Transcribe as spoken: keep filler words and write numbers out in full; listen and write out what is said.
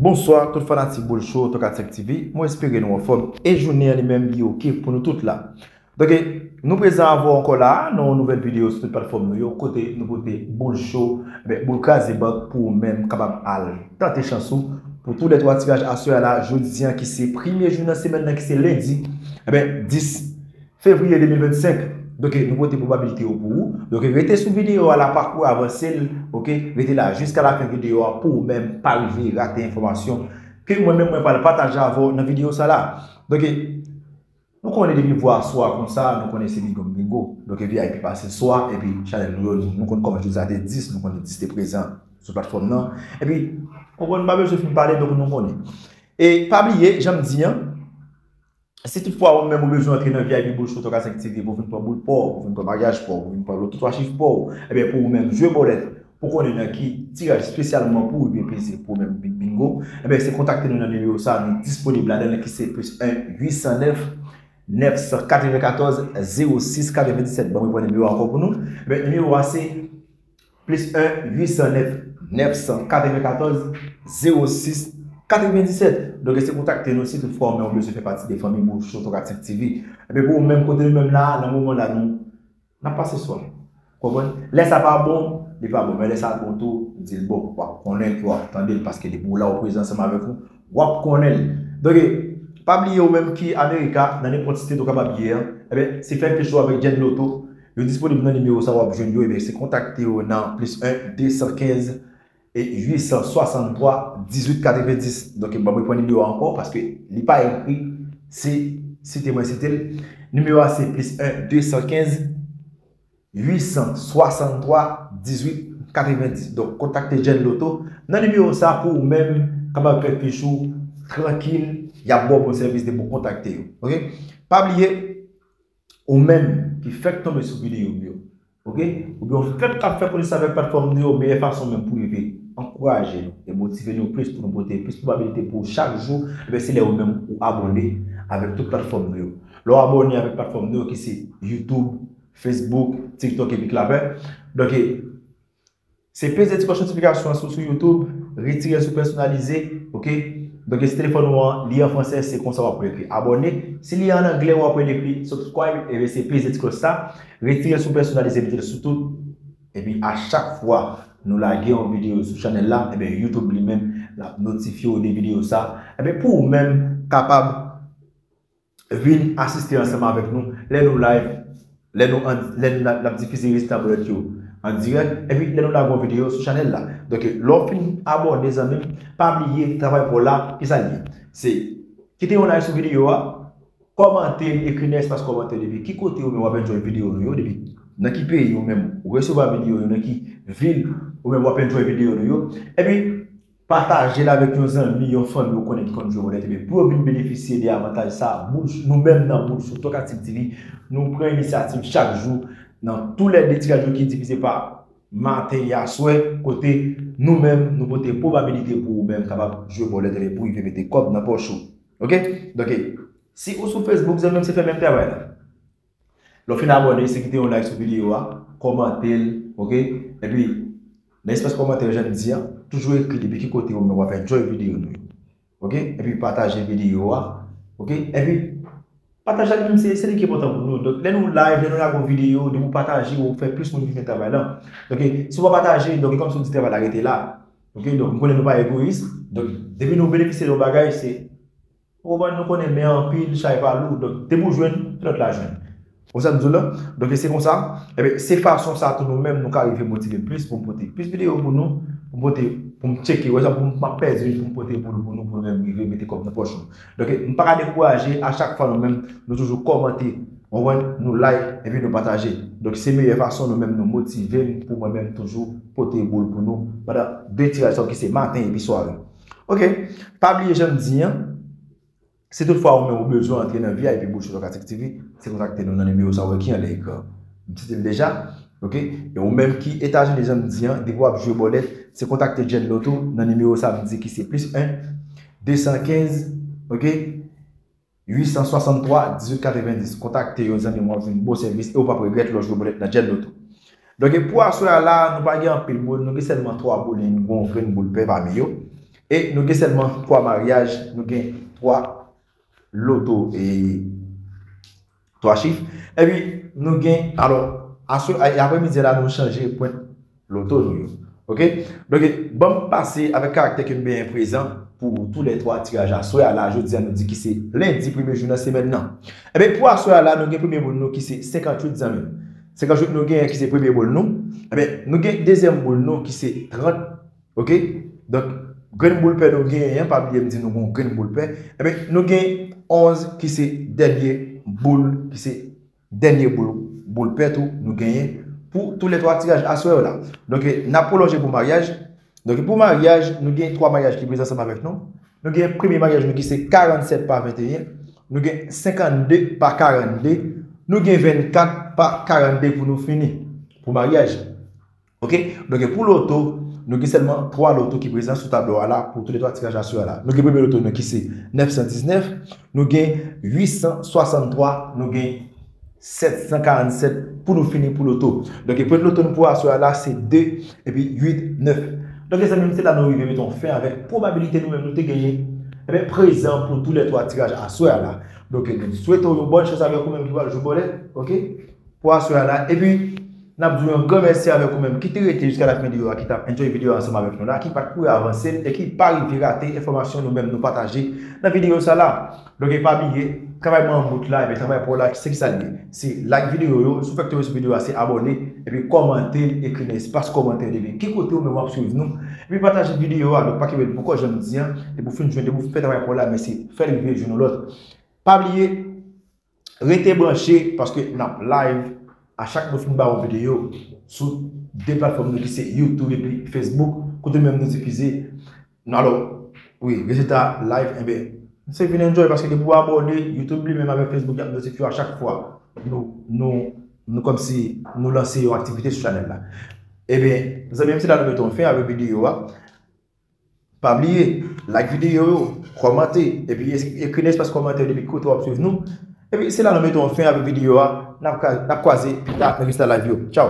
Bonswa tout fanatik Boul Show, Tokatchek T V. Mwen espere nou anfòm e jounen an li menm li oke pou nou tout la. Donk, nou prezan avè w ankò la nan yon nouvèl videyo sou tout platfòm nou yo, kote nou pote Boul Show, enben, boul kraze bank pou ou menm kapab al tante chans ou pou tou lè twa tiraj aswè a la, jodi an ki se premye jou nan semèn nan ki se lendi, enben, dis fevriye de mil vennsenk. Donk, nou pote pwobabilite yo pou ou. Donk, rete sou videyo a la, pakou avanse l, oke? Rete la jiska lafen videyo a pou ou menm pa rive rate enfòmasyon ke mwen menm mwen pral pataje avè w nan videyo sa la. Donk, nou konnen depi vwa swa konsa, nou konnen se bingo bingo. Donk, V I P pase swa, epi chanèl nou yo, nou, nou konn kòman jodi a te dis, nou konnen dis te prezan sou platfòm nan. Epi, konprann, m pa bezwen fin pale, donk nou konnen. E pa bliye, jan m di an, si toutfwa ou menm ou bezwen antre nan V I P Boul Show Tokatchek T V pou vin pran boul pa w, pou vin pran maryaj pa w, pou vin pran loto twa chif pa w, ebyen pou ou menm jwe bòlèt, pou konnen nan ki tiraj espesyalman pou ou vin peze pou ou menm bingo, ebyen se kontakte nou nan nimewo sa, nou disponib ladan l ki se plis en uit san nèf nèf san katrevenkatòz zewo sis katrevendiset. Ban mwen pran nimewo a ankò pou nou. Ebyen nimewo a se plis en uit san nèf nèf san katrevenkatòz zewo sis katrevendiset. Donk, se kontakte nou si toutfwa ou menm ou bezwen fè pati de fanmi Boul Show Tokatchek T V. Ebyen pou ou menm kote nou menm la, nan moman la, nou, n ap pase swa. Konprann? Lè sa pa bon, li pa bon. Men lè sa bon tou, di l bon. W ap konnen l, w ap tande l, paske depi w la, ou prezan ansanm avèk nou, w ap konnen l. Donk, pa bliye ou menm ki Amerika, nan nenpòt site ou kapab ye an, ebyen, se fè plis ou avèk Jen Loto. Yo disponib nan nimewo sa w ap jwenn yo, ebyen, se kontakte yo nan plis en de san kenz uit san swasanntwa dizuit katrevendis. Donk, ban mwen pran nimewo a ankò, paske li pa ekri, se site mwen site l. Nimewo a se plis en de san kenz uit san swasanntwa dizuit katrevendis. Donk, kontakte Jen Loto nan nimewo sa pou ou menm kapab fè pich ou trankil, y ap ba w bon sèvis depi w kontakte yo. Oke? Pa bliye, ou menm ki fèk tonbe sou videyo m yo, oke? Oubyen ou fèk ap fè konesans avèk platfòm nou yo, meyè fason menm pou rive ankouraje nou e motive nou plis pou nou pote plis pwobabilite pou ou chak jou, ebyen se lè ou menm ou abòne avèk tout platfòm nou yo. Lè w abòne avèk platfòm nou yo ki se YouTube, Facebook, TikTok epi Clapper. Donk, se peze ti klòch notifikasyon an sou, sou YouTube, retire l sou pèsonalize, oke? Donk, si telefòn ou an, li an fransè, se konsa w ap wè ekri abòne. Si li an anglè, w ap wè ekri subscribe, ebyen se peze ti klòch sa, retire l sou pèsonalize, mete l sou tout. Epi a chak fwa nou lage yon videyo sou chanèl la, ebyen YouTube li menm, l ap notifye w de videyo sa. Ebyen pou ou menm kapab vin asiste ansanm avèk nou lè nou live, lè nou an, lè n ap, n ap difize rezilta bòlèt yo an dirèk, epi lè nou lage yon videyo sou chanèl la. Donk, lè w fin abòne, zanmi m, pa bliye travay pa w la, ki sa l ye? Se kite yon like sou videyo a, kòmante, ekri nan espas kòmantè depi ki kote ou menm w ap enjoy videyo nou yo, depi nan ki peyi ou menm ou resevwa videyo yo, nan ki vil ou menm w ap enjoy videyo nou yo. Epi, pataje l avèk yon zanmi, yon fanmi ou konnen ki konn jwe bòlèt, ebyen, pou yo vin benefisye de avantaj sa a, Boul, nou menm nan Boul Show Tokatchek T V, nou pran inisyativ chak jou, nan tou lè de tiraj yo ki difize pa maten e aswè, kote nou menm, nou pote pwobabilite pou ou menm kapab jwe bòlèt, ebyen, pou rive mete kòb nan pòch ou. Oke? Donk, si ou sou Facebook, zanmi m, se fè menm travay la. Lè w fin abòne, se kite yon like sou videyo a, kòmante l, oke? Epi, nan espas kòmantè yo, jan m di an, toujou ekri depi ki kote ou menm w ap enjoy videyo nou yo. Oke? Epi pataje videyo a, oke? Epi, pataje a li menm se, se li ki enpòtan pou nou. Donk, lè nou live, lè nou lage yon videyo, depi w pataje, w fè plis moun vin fè travay la. Donk, si w pa pataje, donk, e kòmsi w di travay la rete la. Oke? Donk, m konnen nou pa egoyis. Donk, depi nou benefisye de yon bagay, se Ou konprann, nou konnen men anpil, chay pa lou. Donk, depi w jwenn, lòt la jwenn. Ou sa m di w la? Donk, se konsa. Ebyen, se fason sa tou nou menm, nou ka rive motive m plis pou m pote plis videyo pou nou, pou m pote, pou m tcheke, wè sa, pou m, m ap pèdi pou m pote pou nou, pou nou, pou nou menm rive mete kòb nan pòch nou. Donk, m pa ka dekouraje, a chak fwa nou menm, nou toujou kòmante, ou konprann, nou like, epi nou pataje. Donk, se meyè fason nou menm nou motive m pou mwen menm toujou pote boul pou nou pandan de tiraj sa yo ki se maten epi sware. Oke, pa bliye jan m di an, Si toutfwa ou menm ou bezwen antre nan V I P Boul Show Tokatchek T V, se kontakte nou nan nimewo sa ou wè ki anlè ekran. M site l deja, oke? E ou menm ki Etazini, jan m di an, depi w ap jwe bòlèt, se kontakte Jen Loto nan nimewo sa m di ki se plis en, de san kenz, oke? Uit san swasanntwa, dizuit katrevendis. Kontakte yo, zanmi m, w ap jwenn bon sèvis e ou p ap regrèt lè w jwe bòlèt nan Jen Loto. Donk, pou aswè a la, nou pa gen anpil boul, nou gen sèlman twa boul e yon grenn boul pè pami yo. E nou gen sèlman twa maryaj, nou gen twa loto e twa chif. Epi nou gen, alò, aswè, aprè midi a la, nou chanje pwent loto nou yo. Oke? Donk, ban m pase avèk karaktè ke m benyen prezan pou tou lè twa tiraj aswè a la, jodi a nou di ki se lendi premye jou nan semèn nan. Ebyen, pou aswè a la, nou gen premye boul nou ki se senkanntuit zanmi m. Senkanntuit nou genyen ki se premye boul nou. Ebyen, nou gen dezyèm boul nou ki se trant. Oke? Donk, grenn boul pè nou genyen an, pa bliye m di nou gon grenn boul pè. Ebyen, nou gen onz ki se dènye boul, ki se dènye boul, boul pè tou nou genyen pou tou lè twa tiraj aswè yo la. Donk, n ap pwolonje pou maryaj. Donk, pou maryaj, nou gen twa maryaj ki prezan ansanm avèk nou. Nou gen premye maryaj nou ki se karannsèt pa venteyen. Nou gen senkannde pa karannde. Nou gen vennkat pa karannde pou nou fini. Pou maryaj. Oke? Donk, pou loto, nou gen sèlman twa loto ki prezan sou tablo a la pou tou lè twa tiraj aswè a la. Nou gen premye loto nou ki se nèf san diznèf, nou gen uit san swasanntwa, nou gen sèt san karannsèt pou nou fini pou loto. Donk, pwent loto nou pou aswè a la se de epi uit, nèf. Donk, mezanmi, se la nou rive mete yon fen avèk pwobabilite nou menm nou te genyen, ebyen, prezan pou tou lè twa tiraj aswè a la. Donk, nou swete w yon bòn chans avèk ou menm ki pral jwe bòlèt, oke? Pou aswè a la. Epi, n ap di w yon gran mèsi avèk ou menm ki te rete jiska lafen videyo a, ki t ap enjoy videyo a ansanm avèk nou la, ki pa t kouri avanse l e ki pa rive rate enfòmasyon nou menm nou pataje nan videyo sa la. Donk, e pa bliye, travay mwen an bout la, ebyen, travay pa w la, se ki sa l ye? Se like videyo yo, si w fèk tonbe sou videyo a, se abòne, epi kòmante l, ekri nan espas kòmantè de li ki kote ou menm w ap swiv nou, epi pataje videyo a, donk pa kenbe l pou kò w, jan m di an, depi w fin jwenn, depi w fè travay pa w la, men se fè l rive jwenn yon lòt. Pa bliye, rete branche, paske n ap live a chak nou fin ba yon videyo sou de platfòm nou ki se YouTube epi Facebook, kote menm nou difize. Alò, wi, rezilta live, enben, se vin enjoy, paske depi w abòne, YouTube li menm avèk Facebook y ap notifye w a chak fwa nou, nou, nou kòmsi nou lanse yon aktivite sou chanèl la. Ebyen, mezanmi, se la nou mete yon fen avèk videyo a. Pa bliye, like videyo yo, kòmante, epi es-, ekri nan espas kòmantè depi kote w ap swiv nou. Epi se la nou mete yon fen avèk videyo a. N ap ka-, n ap kwaze pita nan rès live yo. Tchaw!